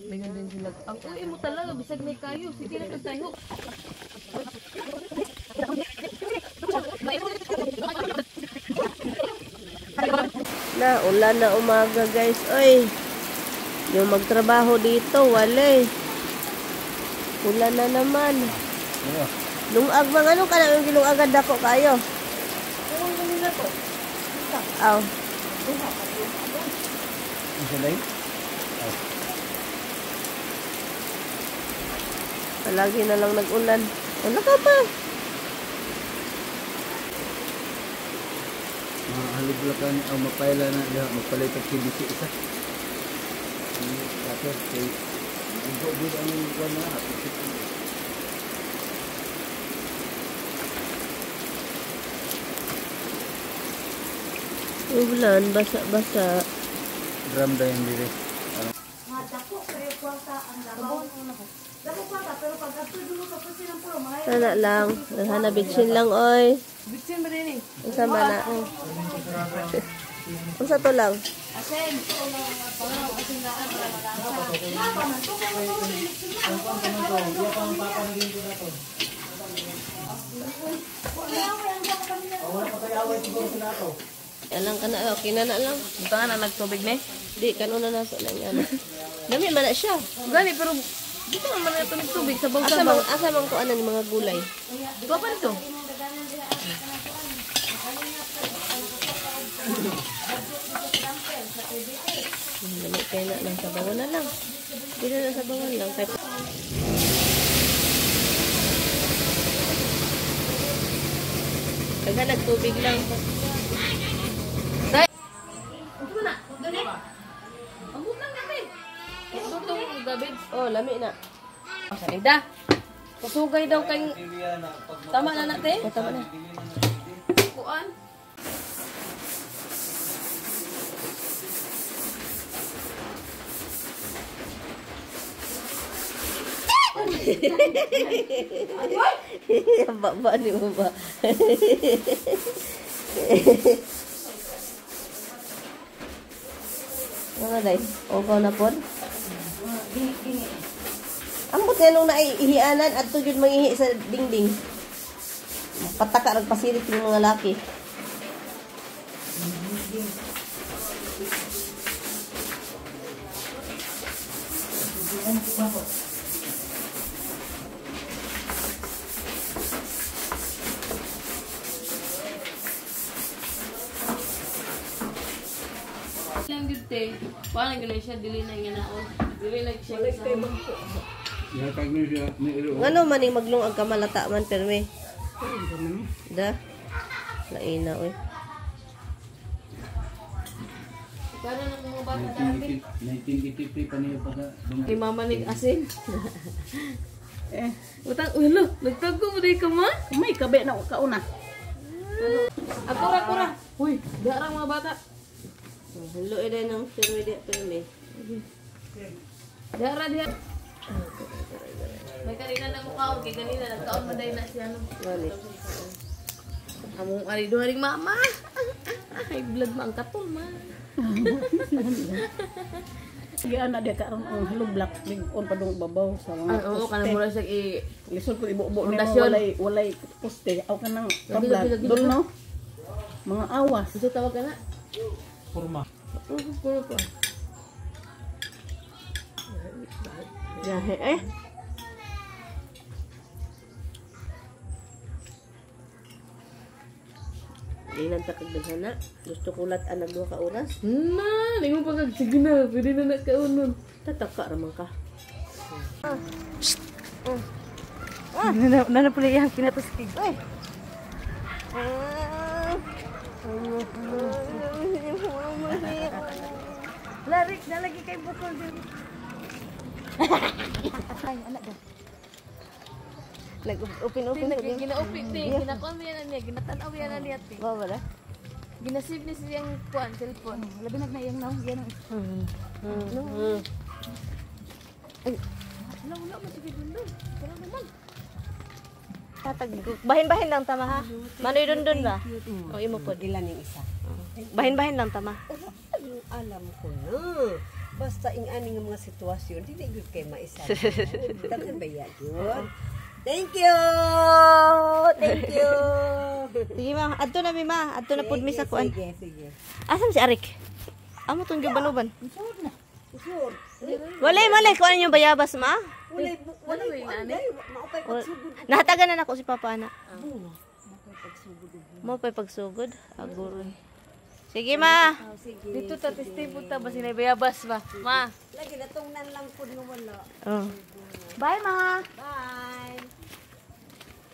Mingon din sila. Ang uwi mo talaga bisag may kayo, sige na tayo. Na, ulan na umaga guys. Oy, yung magtrabaho dito, wala eh. Ulan na naman. Lungag mga ano ka na yung gilungagad dako kayo. Aw. Palagi na lang nag-ulan. Wala ka pa. Haliblakan ang mapaila na diha magpalit og PVC isa. Kato kay igo gud ang kuan na hapit. Ulan, basa-basa. Drum dayon dire. Sana lang. Hana, bitsin lang, oy. Bitsin ba din eh? Unsa man na? Unsa to lang? Asin. Alang ka na, okay na na lang. Butangan na nagtubig ne. Di, kanuna na sa lang yan. Dami man na siya. Gani pero dito man na ito nagtubig sa Asa baw. man, asa man ko anan mga gulay. Tuwa pa nito. Dami kayo na lang. Sabawan na lang. Dili na sabawan lang. Kay Kagha nagtubig lang. Dai. Ito na. Dali. Ang butang natin. Ito tong David. Oh, lami na. Sanida. Kusugay daw kay tama na natin. Oh, tama na. Kuan. Baba ni mo ba? Mga day, ugaw na pod. Ambot nga nung naiihianan at yun mangihi sa dingding. Pataka nagpasirit yung mga laki. Lang gyud te. Paano gyud siya dili na nga naon. Dili na siya. Ihatag ni siya ni ilo. Ngano man ning maglungag ka malata man perme. Da. Laina oy. Paano na mga bata dati? 1983 pa niya pagka Kay mama nig asin. Eh, utang ulo, nagtago mo day ka man? May kabe na kauna. Akura akura. Uy, darang mga bata. Hello eh ng perme di perme. Dara diha. May kanina na mukhaon kay kanina nagkaon man day na siya no. Gani. Among ari duha ring mama. Ay blood ma ang katol ma. Sige ana di karon ang hollow block big on padung babaw sa mga. Ay oo kana mura siya i Lisod ko ibubo nimo Pundasyon. walay poste aw kanang Lagi, tabla lagi, lagi, dol lagi. no. Mga awas. Gusto tawag ka na? Forma. Puro pa. Jahe eh. Di lang ta kagdaghana. Gusto ko lat ang duha ka oras. Na, ningon pa kag sige na, pwede na na kaunon. Tataka ra man ka. Nana pala iyang pinataskig. Uy. Larik, nalagi kay bukol din. Ay, anak daw. Nag-upin-upin na gid. Ginaupit ni, ginakuan yan niya, ginatanaw yan niya ti. Ba wala? Ginasave ni siyang kuan cellphone. Labi na iyang naong yan. Wala wala man sige dun. Wala naman. Tatag bahin-bahin lang tama ha. Manoy dun ba? O imo pod Ilan yung isa? Bahin-bahin lang tama. Alam ko na. Basta ing ani nga mga sitwasyon dili gyud kay maisa. Daghan ba ya gyud? Thank you. Thank you. Sige ma, adto na mi ma, adto na pud mi sa kuan. Sige, sige. Asam si Arik? Amo tong gibanuban. Wala, wala kuan yung bayabas ma. Wala wala maupay pagsugod. Nahatagan na nako si Papa ana. Mo pay pagsugod, aguroy. Sige ma. Dito ta teste punta ba sinay bayabas ba? Ma. Lagi natungnan lang pud nga wala. Oh. Bye ma. Bye.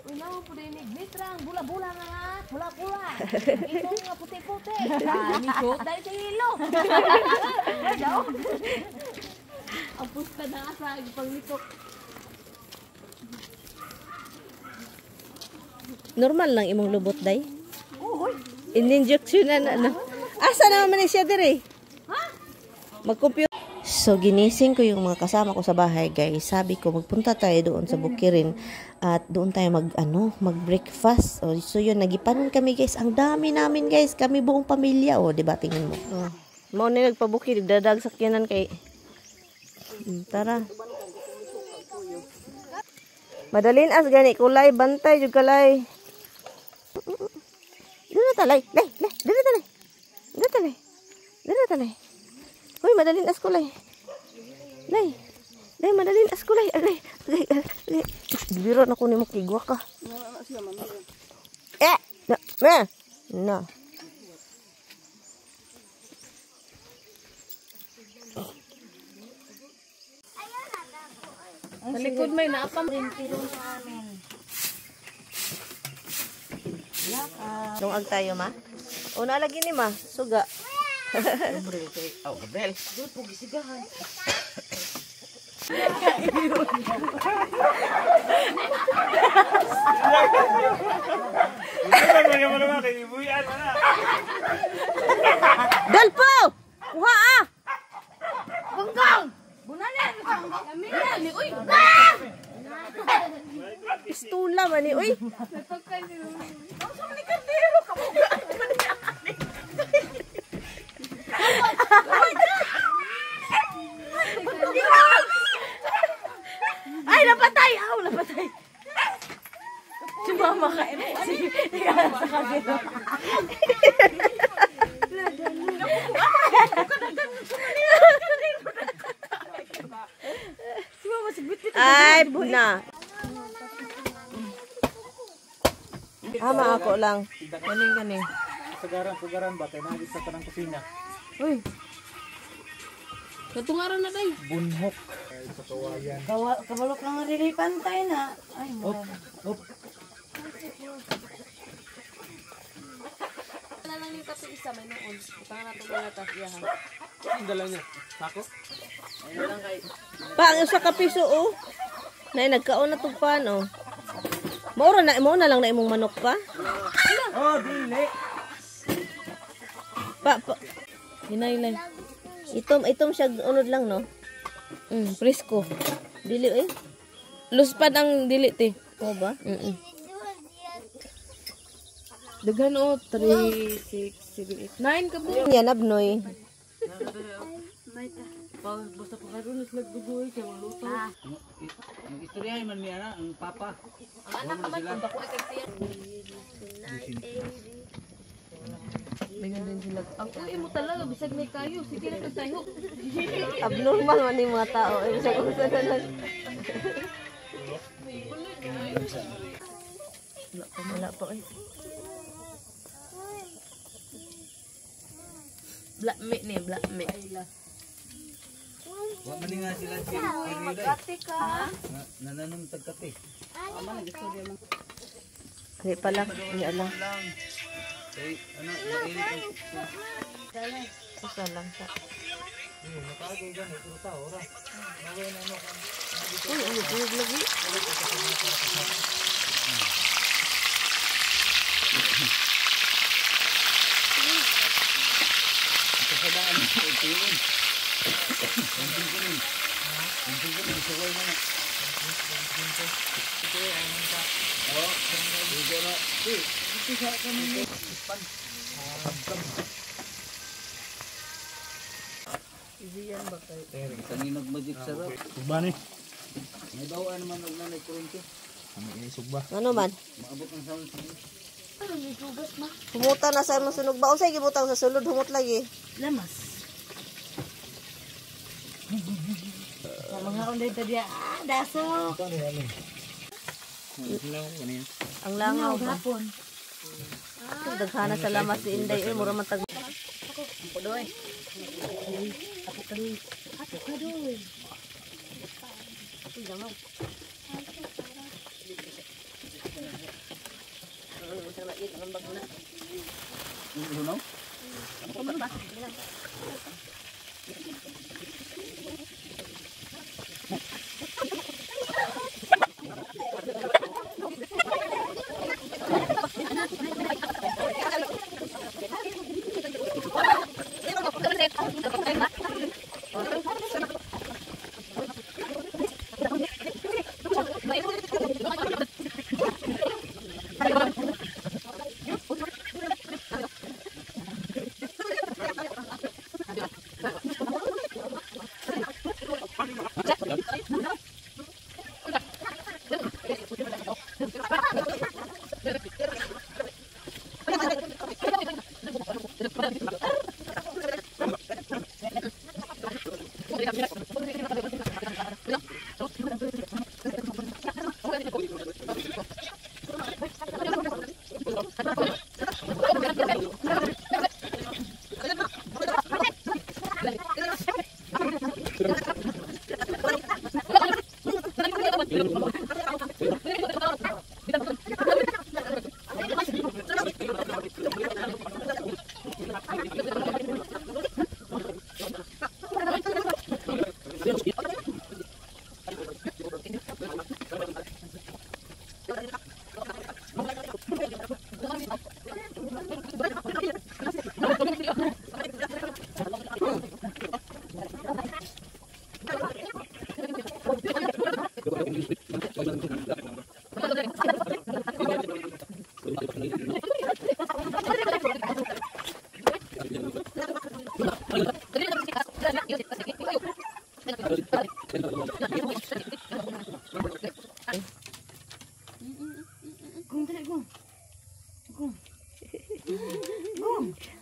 Uy, naman po din Mitra, ang bula-bula nga, pula-pula. Ito nga puti-puti. Ah, dahil sa hilo. Ang pusta na asa, paglikok. Normal lang imong lubot day. In-injection na na. Asa naman man siya dire? Mag-compute. So, ginising ko yung mga kasama ko sa bahay, guys. Sabi ko, magpunta tayo doon sa Bukirin at doon tayo mag-breakfast. O, so, yun, nagipanon kami, guys. Ang dami namin, guys. Kami buong pamilya. O, diba? Tingnan mo. O. Mao na nagpabukid. Dadag sakyanan kay... Tara. Madalin as gani kulay. Bantay, jud kalay. Doon na talay. Lay, lay. Doon na talay. Doon na talay. Doon na talay. Uy, madalin as kulay. Lay. Lay, madalin as kulay. Agay, agay, agay. Biro na ko ni mo kigwa ka. Eh, na, na. Na. Sa likod may naapam. Lungag tayo, ma. O, nalagi ni ma. Suga. Oh, Gabriel. Dalpo! Kuha ah! Gonggong! Bunalan! Laminan ni uy! Pistula man ni, uy. Ay, napatay! Aw, napatay. Sumama ka. Sige, sa kagero. Ay, na. Ama ako lang. Galing galing. Sagaran ba kay nagit sa tanang kusina. Uy. Katungaran na day. Bunhok. Sa kawayan. Kabalok lang rin pantay na. Ay, Op, op. Wala lang yung kape isa may noon. Utangan nato mga tas iya ha. Ang dala niya. Sako? Pa, ang usa ka piso oh. Nay nagkaon na tugpan oh. Maura na mo na lang na imong manok pa. Oh, dili. Pa, pa. Hinay-hinay. Itom itom siya unod lang no. Presko. Dili eh. Luspad ang dili te. O ba? Daghan o 3 6 7 8 9 ka buo. Yan abnoy. Basta pa karon nagdugoy kay maluto. Ang istorya man niya na ang papa. Ang anak man kung dako ay kay. Din sila. Ang uy mo talaga bisag may kayo sige na tayo. Abnormal man yung mga tao. Eh, bisag unsa na lang. Wala pa, wala pa eh. Black meat ni, black meat. Wa man nga sila si Magkate ka. Nananong tagkape. Hindi pala, hindi alam. Lang. Kay ano, mainit ang Usa lang sa. Nakaagay gani puro tao ra. Uy, uy, uy, lagi. Kasadaan ito yun. Ang tingin, suway na na. Oh, dito na. Dito sa kami. Pan. Siziyan ba kayo? Kanina magic sarap. Sugba ni. May bawaan naman og nanay kurente. Ano ini sugba? Ano man? Maabot ang sound. Humuta na sa imong sunog ba? Unsay gibutang sa sulod humot lagi. Lamas. Mga unday ta diya. Ah, dasok. Ang langaw ba? Daghana sa lamas ni Inday oy, mura man tag Doy. Ako kadoy. Ako kadoy. Ano?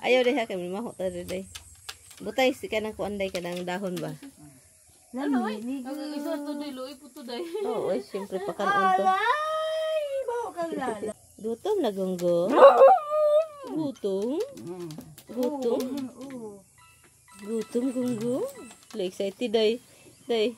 Ayaw diha kay maho ta day. Butay si kanang kuan day kanang dahon ba? Ang isa to day, luoy po to day. Oo, oy, siyempre pakanon to. Ay, bawo kang lala. Gutom na gunggo. Gutom? Gutom? Gutom gunggo? Like excited day. Day.